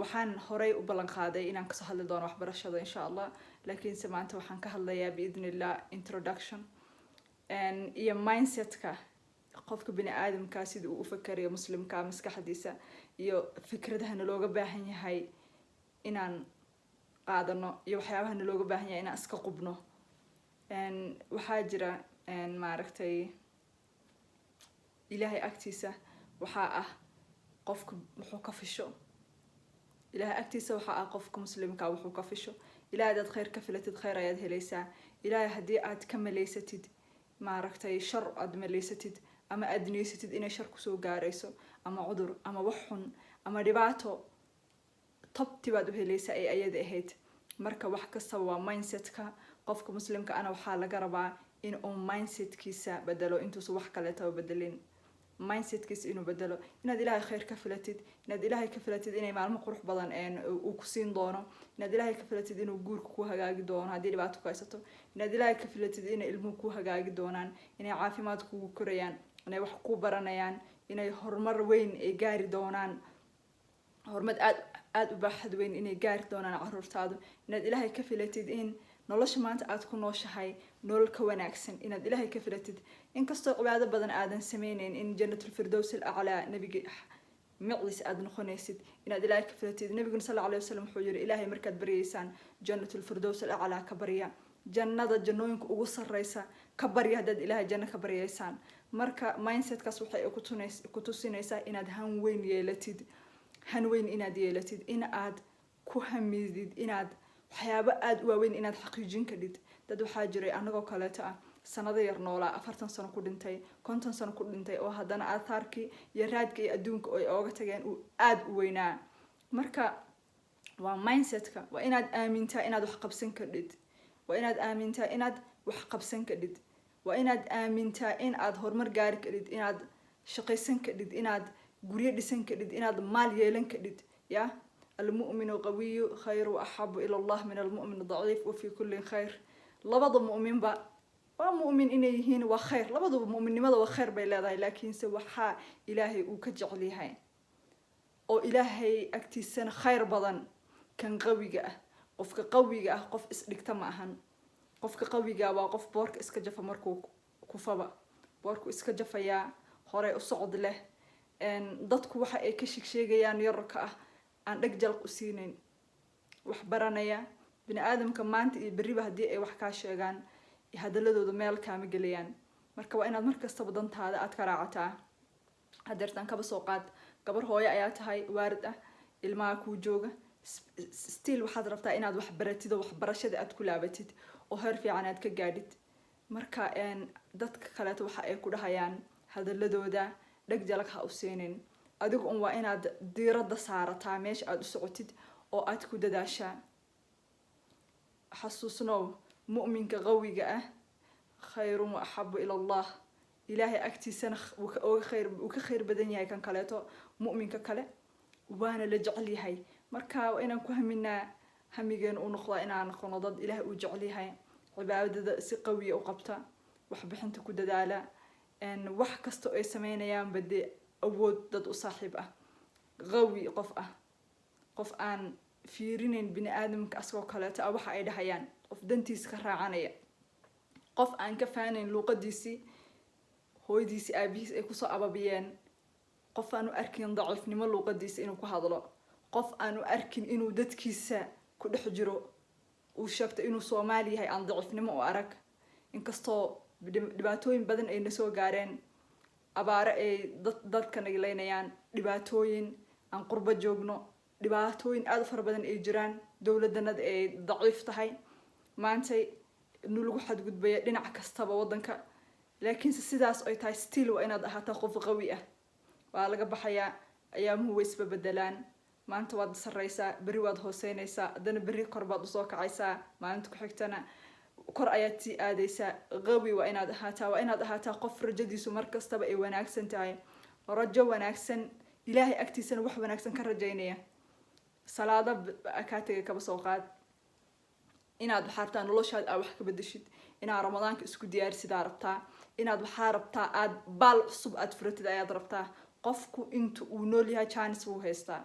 Waxaan horey u ballan qaaday inaan kasoo hadli doono waxbarashada, insha Allah, laakiinse maanta waxaan ka hadlayaa, biidni Illah, introduction iyo mindsetka qofka bini aadamka, sida uu u fakerayo Muslimka, maskaxdiisa iyo fikradaha nalooga baahan yahay inaan qaadano iyo waxyaabaha nalooga baahan yahay inaan iska qubno. Waxaa jira, maaragtay, Ilaahay agtiisa waxaa ah qofka wuxuu ka fisho. Ilaahay agtiisa waxaa ah qofka Muslimka wuxuu ka fisho. Ilahay hadaad khayr ka filatid, khayr ayaad helaysaa. Ilaahay haddii aad ka malaysatid, maaragtay, shar aad malaysatid ama aad niyeysatid inay shar kusoo gaarayso ama cudur ama wax xun ama dhibaato, tabti baad u helaysaa ee ayada ahayd. Marka wax kastaba waa mindsetka. Qofka Muslimka ana waxaa laga rabaa in uu mindsetkiisa bedelo intuusan wax kaleetaba bedelin, mindsetkiisa inuu bedelo, inaad Ilaahay khayr ka filatid, inaad Ilaahay ka filatid inay maalmo qurux badan uu ku siin doono, inaad Ilaahay ka filatid inuu guurka ku hagaagi doono haddii dhibaato ku haysato, inaad Ilaahay ka filatid inay ilmuhu ku hagaagi doonaan, inay caafimaad kugu korayaan, inay wax ku baranayaan, inay horumar weyn ay gaari doonaan, horumar aad aada u baaxad weyn inay gaari doonaan caruurtaadu, inaad Ilaahay ka filatid in nolosha maanta aad ku nooshahay nolol ka wanaagsan, inaad Ilaahay ka filatid, inkastoo cibaado badan aadan sameyneyn, in Janatulfirdows al aclaa Nabiga miciis aada noqonaysid, inaad Ilaahay ka filatid. Nabiguna sal Alay wasalam wuxuu yiri: "Ilaahay markaad baryaysaan, Janatulfirdows al aclaa ka barya, jannada jannooyinka ugu sarreysa ka barya haddaad Ilaahay janno ka baryaysaan." Marka mindsetkaas waxay ku tusinaysaa inaad han weyn yeelatid, han weyn inaad yeelatid, in aad ku hamidid inaad waxyaabo aada u waaweyn inaad xaqiijin kadhid. Dad waxaa jiray anagoo kaleeto ah, sanado yar noolaa, 40 sano ku dhintay, 50 sano ku dhintay, oo haddana aathaarkii iyo raadka iyo adduunka ay ooga tageen uu aada u weynaa. Marka waa mindsetka. Waa inaad aamintaa inaad wax qabsan kadhid, waa inaad aamintaa inaad wax qabsan kadhid, waa inaad aamintaa in aad horumar gaari kadhid, inaad shaqaysan kadhid, inaad guryo dhisan kadhid, inaad maal yeelan kadhid. Ya المؤمن القوي خير وأحب إلى الله من المؤمن الضعيف وفي كل خير. Labada mu'minba waa mu'min inay yihiin waa khayr, labaduba mu'minnimada waa khayr bay leedahay, laakiinse waxaa Ilaahay uu ka jecel yahay oo Ilaahay agtiisana khayr badan kan qawiga ah. Qofka qawiga ah qof isdhigta ma ahan. Qofka qawiga waa qof boorka iska jafa. Markuu kufaba, boorku iska jafayaa, horey u socod leh. Dadku waxa ay ka sheeg sheegayaan yararka ah aan dheg jalq u siinayn, wax baranaya. Bini aadamka maanta iyo berriba haddii ay wax kaa sheegaan, hadaladooda meel kaama gelayaan. Marka waa inaad mar kastaba dantaada aad ka raacataa. Hadeertaan kaba soo qaad gabar hooyo ayaa tahay, waarid ah, ilmaha kuu jooga. Still waxaad rabtaa inaad wax baratid oo waxbarashada aad ku laabatid oo heer fiican aad ka gaadhid. Marka dadka kaleeto waxa ay ku dhahayaan hadaladooda dheg jalag ha u siinin. Adigu un waa inaad diiradda saarataa meesha aada u socotid oo aad ku dadaashaa. Xasuusnow, mu'minka qawiga ah خير وأحب إلى الله, Ilaahay agtiisana oga khayr uu ka khayr badan yahay kan kaleeto, mu'minka kale, waana la jecel yahay. Marka waa inaan ku haminaa, hamigeena uu noqdaa inaan noqono dad Ilaahay uu jecel yahay, cibaadada si qawiya u qabta, waxbixinta ku dadaala, wax kasta ay sameynayaanba dee awood dad u saaxiib ah, qawi qof ah, qof aan fiirinayn bini aadamka asagoo kaleeto ah waxa ay dhahayaan, qof dantiisa ka raacanaya, qof aan ka faanayn luuqadiisii hooyadiisi aabihiis ay kusoo ababiyeen, qof aan u arkin daciifnimo luuqadiisa inuu ku hadlo, qof aan u arkin inuu dadkiisa ku dhex jiro, uu sheegto inuu Soomaali yahay aan daciifnimo u arag, inkastoo dhibaatooyin badan ay nasoo gaareen, abaare ay dadka nagleynayaan, dhibaatooyin aan qurbo joogno, dhibaatooyin aada u fara badan ay jiraan, dowladanada ay daciif tahay, maantay nalagu xadgudbaya dhinac kastaba waddanka, laakiinse sidaas ay tahay, still waa inaad ahaataa qof qawi ah. Waa laga baxayaa, ayaamuhu way isbabedelaan. Maanta waad sarreysaa, berri waad hooseynaysaa, haddana berri kor baad usoo kacaysaa, maalinta ku xigtana kor ayaad sii aadaysaa. Qawi waa inaad ahaataa, waa inaad ahaataa qof rajadiisu mar kastaba ay wanaagsan tahay, rajo wanaagsan, Ilaahay agtiisana wax wanaagsan ka rajaynaya. Salaado kaa tegay, kaba soo qaad inaad waxaa rabtaa noloshaada aad wax ka bedeshid, inaad Ramadaanka isku diyaarisidaa rabtaa, inaad waxaa rabtaa aad baal cusub aad furatid ayaad rabtaa. Qofku inta uu nool yahay chance wuu haystaa.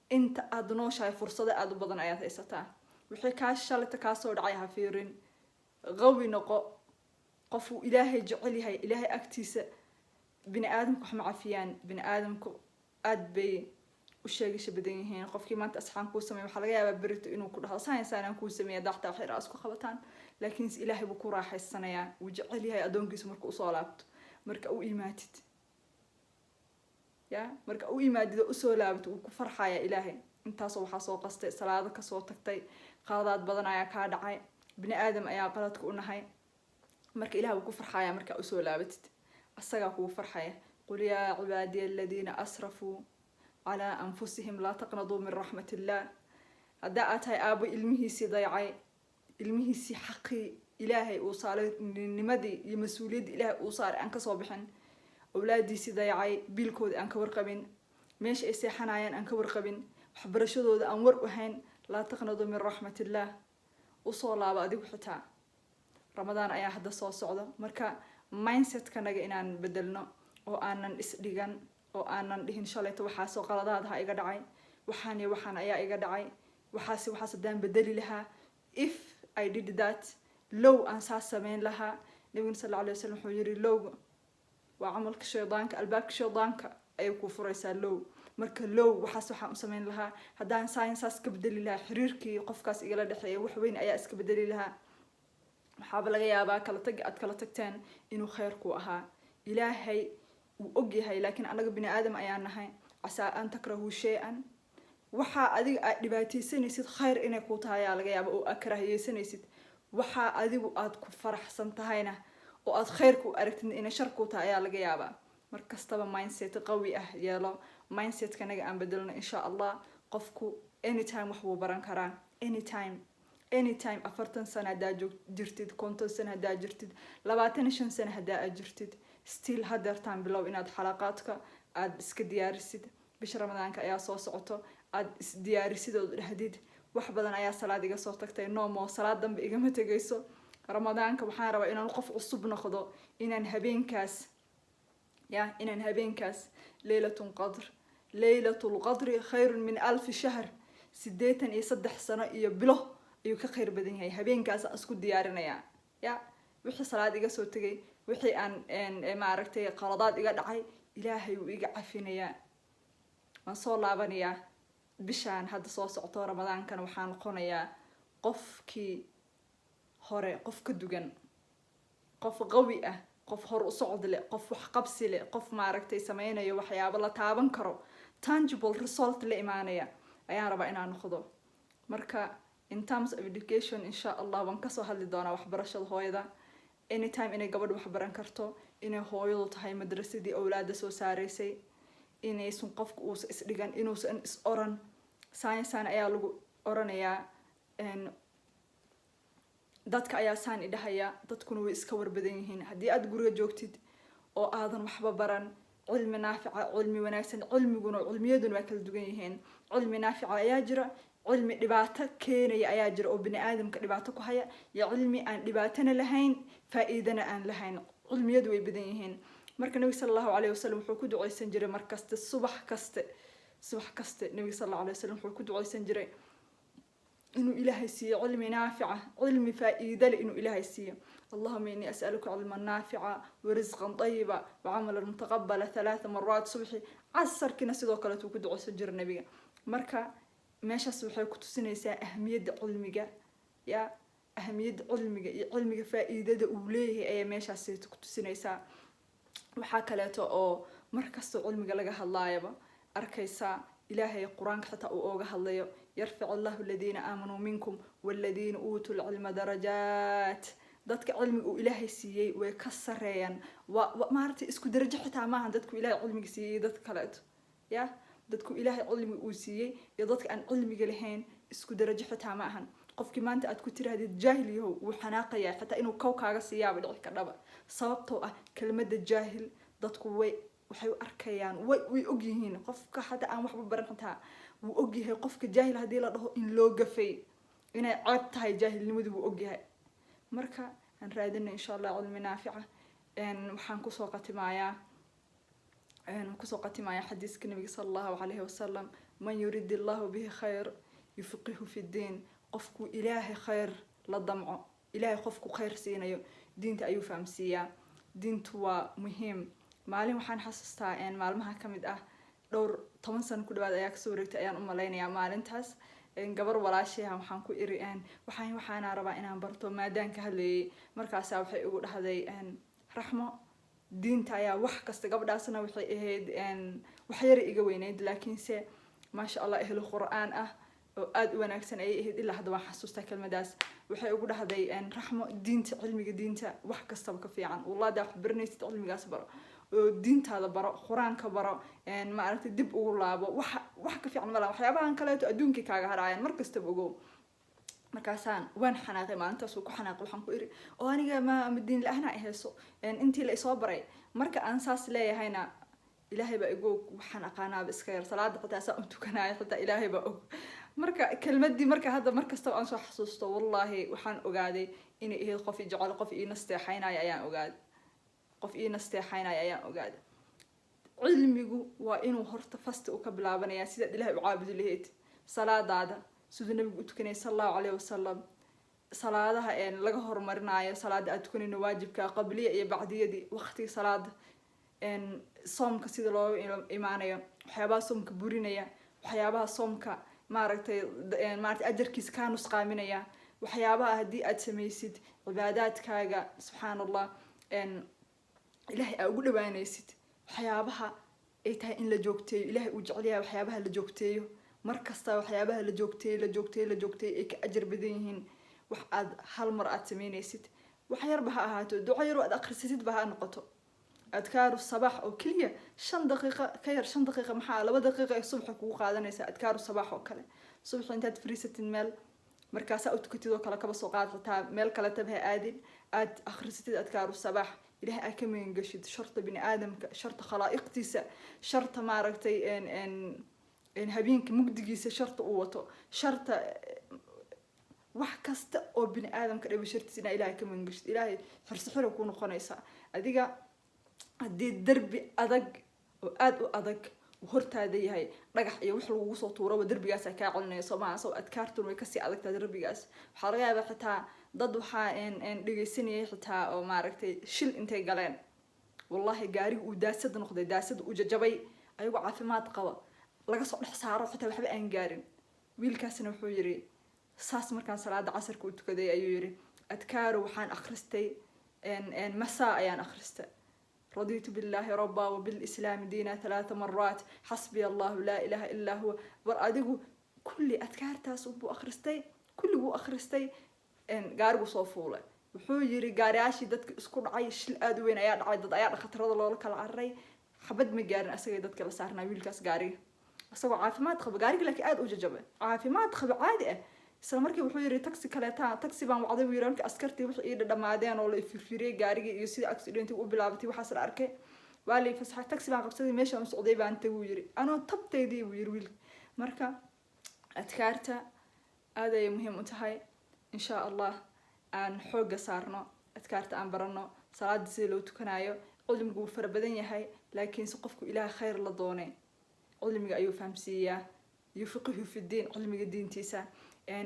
Inta aada nooshahay fursado aada u badan ayaad haysataa. Wixii kaa shalita kaasoo dhacay ha fiirin. Qawi noqo, qofuu Ilaahay jecel yahay. Ilaahay agtiisa bini aadamku wax ma cafiyaan. Bini aadamku aada bay u sheegasha badan yihiin. Qofkii maanta asxaan kuu sameey, waxaa laga yaabaa berito inuu ku dhahdo saan saanaan kuu sameeya, daxtaa waxyar aa isku qabataan. Laakiinse Ilaahay buu ku raaxaysanayaa, wuu jecel yahay addoonkiisa marka usoo laabto, marka u imaatid ya, marka u imaadid oo usoo laabato, wuu ku farxaya Ilaahay. Intaasoo waxaa soo qastay, salaado kasoo tagtay, qaladaad badan ayaa kaa dhacay. Bini aadam ayaa qaladka u nahay. Marka Ilaah wuu ku farxaya markaa usoo laabatid, asagaa kugu farxaya. قل يا عبادي الذين أسرفوا على أنفسهم لا تقنطوا من رحمة الله. Haddaa aad tahay aabo ilmihiisii dayacay, ilmihiisii xaqii Ilaahay uu saaray, ninnimadii iyo mas-uuliyaddii Ilaahay uu saaray aan kasoo bixin, awlaadiisii dayacay, biilkooda aan ka warqabin, meesha ay seexanayaan aan ka warqabin, waxbarashadooda aan war u hayn, لا تقنطوا من رحمة الله. Usoo laabo adigu. Xitaa Ramadaan ayaa hadda soo socda. Marka mindsetkanaga inaan bedelno oo aanan isdhigan oo aanan dhihin shalayto waxaasoo qaladaad ha iga dhacay, waxaan iyo waxaan ayaa iga dhacay, waxaasi waxaas haddaan bedeli lahaa, if I did that, low aan saas sameyn lahaa. Nabiguna sal alla alay wasalam wuxuu yiri, lowga waa camalka shaydaanka, albaabka shaydaanka ayay kuu furaysaa low. Marka low waxaas waxaan u sameyn lahaa, haddaan saan saas ka bedeli lahaa, xiriirkii qofkaas igala dhexeeya wax weyn ayaa iska bedeli lahaa. Waxaaba laga yaabaa kala tag aad kala tagteen inuu khayr ku ahaa. Ilaahay wuu ogyahay, laakiin annaga bini aadam ayaan nahay. عسى أن تكرهوا شيئا. Waxaa adiga aad dhibaataysanaysid khayr inay kuu tahay ayaa laga yaaba oo aad karaahiyeysanaysid. Waxaa adigu aad ku faraxsan tahayna oo aad khayrka u aragtid inay shar kuu tahay ayaa laga yaabaa. Mar kastaba mindset qawi ah yeelo. Mindsetkanaga aan bedelno, insha Allah. Qofku anytime wax wuu baran karaa, anytime, anytime. 40 sano haddaa joog jirtid, 50 sano haddaa jirtid, 25 sano haddaa aad jirtid, still hadeertaan bilow inaad xalaqaadka aad iska diyaarisid. Bisha Ramadaanka ayaa soo socoto. Aad isdiyaarisid ood dhahdid, wax badan ayaa salaad iga soo tagtay, no more, salaad dambe igama tegayso. Ramadaanka waxaan rabaa inaan qof cusub noqdo, inaan habeenkaas ya, inaan habeenkaas ليلة القدر، ليلة القدر خير من ألف شهر, 83 sano iyo bilo ayuu ka khayr badan yahay. Habeenkaas aan isku diyaarinayaa ya, wixii salaad iga soo tegay, wixii aan maaragtay qaladaad iga dhacay, Ilaahay wuu iga cafinayaa, waan soo laabanayaa. Bishaan hadda soo socoto Ramadaankana waxaan noqonayaa qofkii hore qof ka dugan, qof qawi ah, qof hor u socod leh, qof wax qabsi leh, qof maaragtay sameynayo waxyaabo la taaban karo, tangible result la imaanaya ayaan rabaa inaan noqdo. Marka in terms of education, insha Allah waan kasoo hadli doonaa waxbarashada hooyada, anytime inay gabadhu wax baran karto, inay hooyadu tahay madrasadii awlaada soo saareysay, inaysan qofka uusa isdhigan, inuusan is oran science ayaa lagu oranayaa, dadka ayaa saan idhahaya. Dadkuna way iska warbadan yihiin. Haddii aada guriga joogtid oo aadan waxba baran, cilmi naafica, cilmi wanaagsan, cilmiguna cilmiyaduna waa kala duwan yihiin. Cilmi naafica ayaa jira, cilmi dhibaato keenaya ayaa jira oo bini aadamka dhibaato ku haya, iyo cilmi aan dhibaatona lahayn, faa-iidana aan lahayn. Cilmiyadu way badan yihiin. Marka Nabiga sala Allahu alayhi wasalam wuxuu ku duceysan jiray mar kaste, subax kaste, subax kaste Nabiga sal allahu alayhi wasalam wuxuu ku duceysan jiray inuu Ilaahay siiyo cilmi naafica, cilmi faa-iida leh inuu Ilaahay siiyo. اللهم إني أسألك علما نافعا ورزقا طيبا وعملا متقبلا, ثلاث مرات, subaxi, casarkiina sidoo kaleetuu ku duceysan jira Nabiga. Marka meeshaas waxay ku tusinaysaa ahmiyadda cilmiga ya, ahamiyadda cilmiga iyo cilmiga faa-iidada uu leeyahay ayaa meeshaas ku tusinaysaa. Waxaa kaleeto oo mar kastoo cilmiga laga hadlaayaba arkaysaa Ilaahay Qur-aanka xitaa uu ooga hadlayo, يرفع الله الذين آمنوا منكم والذين أوتوا العلم درجات. Dadka cilmiga uu Ilaahay siiyey way ka sareeyaan, waa maaragtay isku darajo xitaa maaha dadku Ilaahay cilmiga siiyey iyo dadka kaleeto ya. Dadku Ilaahay cilmiga uu siiyey iyo dadka aan cilmiga lahayn isku darajo xitaa ma ahan. Qofkii maanta aad ku tirahdid jaahil yahow, wuu xanaaqayaa, xitaa inuu kow kaaga siiyaaba dhici kardhaba, sababtoo ah kelmadda jaahil dadku way waxay u arkayaan, way ogyihiin. Qofka xataa aan waxba baran xitaa wuu ogyahay qofka jaahil haddii la dhaho in loo gafay, inay ceeb tahay jaahilnimadu, wuu ogyahay. Marka aan raadina, insha Allah, cilmi naafica. Waxaan kusoo qatimayaa xadiiska Nabiga sala Allahu calayhi wasalam. Man يرد الله به خير يفقهه في الدين. Qofku Ilaahay khayr la damco, Ilaahay qofku khayr siinayo, diinta ayuu fahamsiiyaa. Diintu waa muhiim. Maalin waxaan xasuustaa, maalmaha ka mid ah, dhowr toban sano ku dhawaad ayaa kasoo wareegtay ayaan u malaynayaa, maalintaas gabar walaashay waxaan ku iri, "Waxaana rabaa inaan barto maadaan ka hadlayay." Markaasaa waxay igu dhahday, "Raxmo, diinta ayaa wax kasta." Gabadhaasna waxay ahayd wax yara iga weyneyd, laakiinse maasha Allah ehlu Qur-aan ah oo aada u wanaagsan ayay ahayd. Ilaa hadda waan xasuustaa kelmadaas. Waxay ugu dhahday, "Raxmo, diinta, cilmiga diinta wax kastaba ka fiican. Wallah, hadaa wax baranaysid, cilmigaas baro oo diintaada baro, Qur-aanka baro, maaragtay, dib ugu laabo. Wax ka fiican malaha. Waxyaabahan kaleeto adduunkii kaaga haraayaan, mar kastaba ogow." Markaasaan waan xanaaqay maalintaas, ku xanaaqay. Waxaan ku iri, "Oo aniga ma diin la-aana ay hayso intii la isoo baray?" Marka aan saas leeyahayna, Ilaahay baa igu og, waxaan aqaanaaba iska yar. Salaada xitaa saa u tukanaayo xitaa Ilaahay baa og. Marka kelmadii, marka hadda mar kastaba aan soo xasuusto, wallaahi waxaan ogaaday inay ahayd qof i jecel, qof ii nasteexaynaya ayaan ogaaday, qof ii nasteexaynaya ayaan ogaaday. Cilmigu waa inuu horta first u ka bilaabanaya sidaad Ilahay u caabudi lahayd, salaadaada siduu Nabigu u tukanayay sala Allahu caleyhi wasalam, salaadaha laga horumarinaayo, salaada aad tukanayno waajibka, qabliya iyo bacdiyadii, waqtiga salaada, soomka sida looga imaanayo, waxyaabaha soomka burinaya, waxyaabaha soomka maaragtay ajarkiisa kaa nusqaaminaya, waxyaabaha haddii aad samaysid cibaadaadkaaga, subxaan Allah, Ilaahay aa ugu dhawaanaysid, waxyaabaha ay tahay in la joogteeyo, Ilaahay uu jecel yahay waxyaabaha la joogteeyo. Mar kasta waxyaabaha la joogteeyo, la joogteeyo, la joogteeyo ay ka ajar badan yihiin wax aad hal mar aad sameynaysid. Wax yarba ha ahaato, duco yar oo aad akhrisatidba ha noqoto, adkaaru sabaax oo keliya, 5 daqiiqa ka yar, 5 daqiiqa maxaa, 2 daqiiqa ay subaxa kugu qaadanaysaa. Adkaaru sabaax oo kale subaxa intaad fariisatid meel, markaasaa u tukatid oo kale, kaba soo qaad, xitaa meel kale tab ha aadin, aad akhrisatid adkaaru sabaax, Ilahay aad ka magan gashid sharta bini aadamka, sharta khalaa'iqtiisa, sharta maaragtay habeenka mugdigiisa, sharta uu wato, sharta wax kasta oo bini aadamka dhiba shartiisa inaa Ilahay ka magan gashid. Ilaahay xirsi xira ku noqonaysaa. Adiga haddii derbi adag oo aada u adag uu hortaada yahay, dhagax iyo wax lagugu soo tuuraba derbigaasaa kaa celinaya, soo maaha? Soo adkaartun way kasii adagtaa derbigaas. Waxaa laga yaabaa xitaa dad waxaa dhegeysanayay xitaa oo maaragtay shil intay galeen, wallahi, gaariga uu daasad noqday, daasad uu jajabay, ayagoo caafimaad qaba laga soo dhex saaro, xitaa waxba aan gaarin. Wiilkaasna wuxuu yiri, saas markaan salaada casarka u tukaday ayuu yiri, adkaaru waxaan akhristay, masaa ayaan akhristay, رضيت بالله ربا وبالإسلام دينا ثلاث مرات، حسبي الله لا إله إلا هو. War adigu kulli adkaartaas buu akhristay, kulli wuu akhristay, gaarigu soo fuulay. Wuxuu yiri, gaariyaashii dadka isku dhacay, shil aada u weyn ayaa dhacay, dad ayaa dhakhatarada loola kala cararay. Xabad ma gaarin asagay dadka la saarnaa wiilkaas gaariga, isagoo caafimaad qaba gaariga, laakiin aada u jajabay, caafimaad qaba, caadi ah. Isla markii wuxuu yiri, taxi kaleeta, taxi baan wacday, buu yiri. Markii askartii wixii ii dhadhamaadeen oo la firfiriyey gaarigii iyo sidii accident u bilaabatay, waxaas la arkay, waa la fasaxay. Taxi baan qabsaday, meeshaan u socday baan tagay, buu yiri, anoo tabtaydii, buu yiri wiilka. Marka adkaarta aad ayay muhiim u tahay. Insha Allah aan xoogga saarno adkaarta, aan barano salaada sida loo tukanayo. Cilmigu wuu fara badan yahay, laakiinse qofku Ilaah khayr la doonay cilmiga ayuu fahamsiiyaa, يفقهه في الدين, cilmiga diintiisa.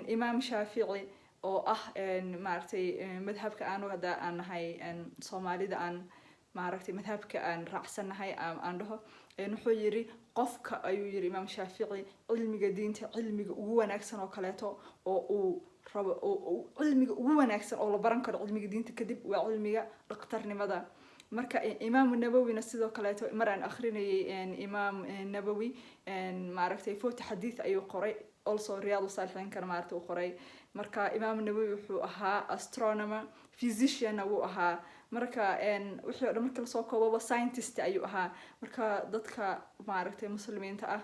Imaam Shaafici oo ah maaragtay madhabka aanu hadda aan nahay Soomaalida, aan maaragtay madhabka aan raacsannahay aan dhaho, wuxuu yiri qofka, ayuu yiri Imaam Shaafici, cilmiga diinta, cilmiga ugu wanaagsan oo kaleeto oo uu rabo, cilmiga ugu wanaagsan oo la baran karo cilmiga diinta kadib waa cilmiga dhakhtarnimada. Marka Imaamu Nawowina sidoo kaleeto, mar aan akrinayay Imaam Nawowi, maaragtay, 40 xadiith ayuu qoray, also Riyaad Saalixiinkana maaragtay uu qoray. Marka Imaam Nawowi wuxuu ahaa astronomer, physicianna wuu ahaa. Marka wixii o dhan marka lasoo koobaba, scientist ayuu ahaa. Marka dadka maaragtay Muslimiinta ah,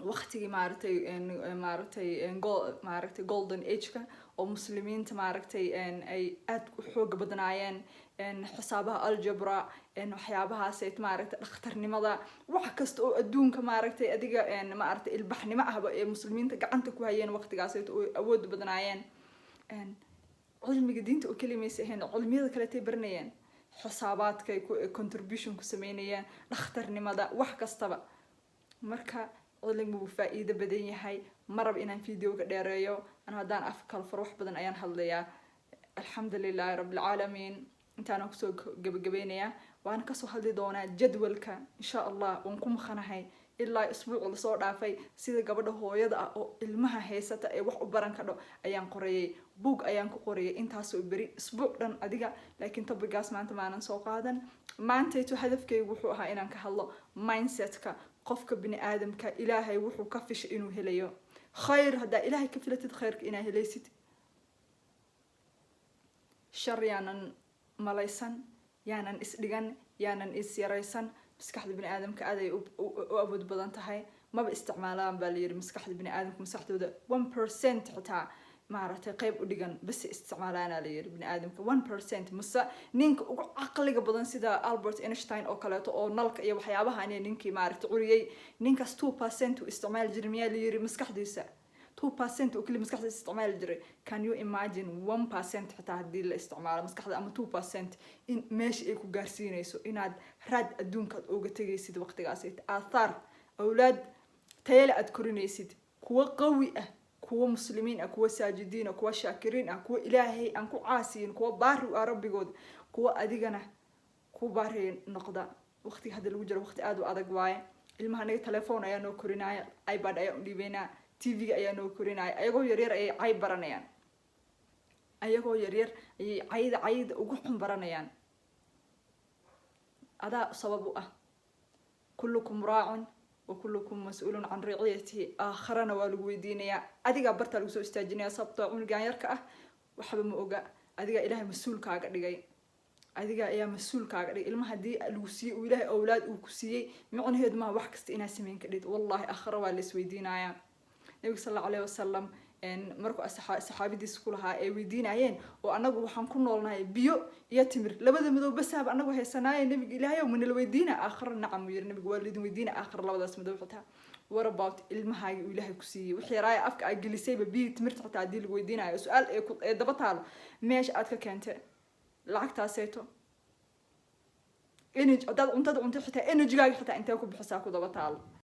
waqtigii maaragtay golden age-ka oo Muslimiinta maaragtay ay aad u xooga badnaayeen, xisaabaha, algebra, waxyaabahaas, maaragtay, dhakhtarnimada, wax kasta oo adduunka maaragtay adiga maaragtay ilbaxnimo ahba ee Muslimiinta gacanta ku hayeen waqtigaas oo awood badnaayeen, cilmiga diinta oo keliya maysa ahayn, cilmiyada kaleetay baranayeen, xisaabaadkay contribution ku sameynayeen, dhakhtarnimada, wax kastaba. Marka cilmigu wuu faa-iido badan yahay. Ma rab inaan videoga dheereeyo. Anu haddaan af kala furo, wax badan ayaan hadlayaa. Alxamdu lilaahi rabbilcaalamiin. Intaana kusoo gabagabeynayaa. Waana kasoo hadli doonaa jadwalka, insha Allah. Waan ku maqanahay ilaa isbuuc lasoo dhaafay. Sida gabadha hooyada ah oo ilmaha haysata ee wax u baran kadho ayaan qorayay, buug ayaan ku qorayay intaasoo beri, isbuuc dhan adiga. Laakiin topic-gaas maanta maanan soo qaadan. Maantayto hadafkaygu wuxuu ahaa inaan ka hadlo mindsetka qofka bini aadamka, Ilaahay wuxuu ka fishay inuu helayo khayr. Haddaa Ilaahay ka filatid khayrka, inaa helaysid. Shar yaanan malaysan, yaanan isdhigan, yaanan is yaraysan. Maskaxda bini aadamka aad ay u awood badan tahay. Maba isticmaalaan baa layiri maskaxda bini aadamka. Maskaxdooda 1% xitaa, maaragtay, qayb u dhigan bas isticmaalaana la yiri bini aadamka, 1%. Mase ninka ugu caqliga badan sida Albert Einstein oo kaleeto, oo nalka iyo waxyaabahan ninkii, maaragtay, curiyey, ninkaas 2% uu isticmaali jiray miyaa la yiri maskaxdiisa? 2% oo keli maskaxdiisa isticmaali jiray. Can you imagine 1% xitaa haddii la isticmaalo maskaxda ama 2%, in meesha ay ku gaarsiinayso, inaad raad adduunka aad uga tegaysid waqtigaas, aathaar, awlaad tayale aad korinaysid, kuwo qawi ah, kuwa muslimiin ah, kuwa saajidiin ah, kuwa shaakiriin ah, kuwa Ilaahay aan ku caasiyin, kuwa baari u ah rabbigood, kuwa adigana ku baari noqda. Waqtiga hadda lagu jiro waqti aada u adag waaye. Ilmaha naga telefoon ayaa noo korinaya, iPad ayaa u dhiibeynaa, TV-ga ayaa noo korinaya. Ayagoo yaryar ayay cay baranayaan, ayagoo yaryar ayay cayda ugu xun baranayaan. Adaa sabab u ah. Kullukum raacun wa kullukum mas-uulun can riciyatihi. Aakharana waa lagu weydiinayaa. Adigaa bartaa lagu soo istaajinaya, sababtoo cunugan yarka ah waxba ma oga. Adigaa Ilaahay mas-uulkaaga dhigay, adiga ayaa mas-uulkaaga dhigay. Ilmaha haddii lagu siiyey, uu Ilaahay owlaad uu ku siiyey, micnaheedu maha wax kasta inaa sameyn kadhid. Wallahi, aakhara waa la isweydiinayaa. Nabiga sal allahu alayhi wasalam markuu saxaabadiisa ku lahaa ay weydiinayeen oo anagu waxaan ku noolnahay biyo iyo timir, labada madow basaaba anagu haysanaaye, Nabiga Ilaahay, manala weydiina aakhara? Nacam, uu yiri Nabigu, waa laidin weydiina aakhara labadaas madow xitaa. What about ilmahaagi uu Ilaahay ku siiyey? Wix yaraaya afka aad gelisayba, biyo timirta xitaa haddii lagu weydiinayo, su-aal ee ku ee daba taalo, meesha aad ka keentay lacagtaaseeto, energy haddaad cuntada cunto xitaa, energygaaga xitaa intee ku bixisaa ku daba taalo.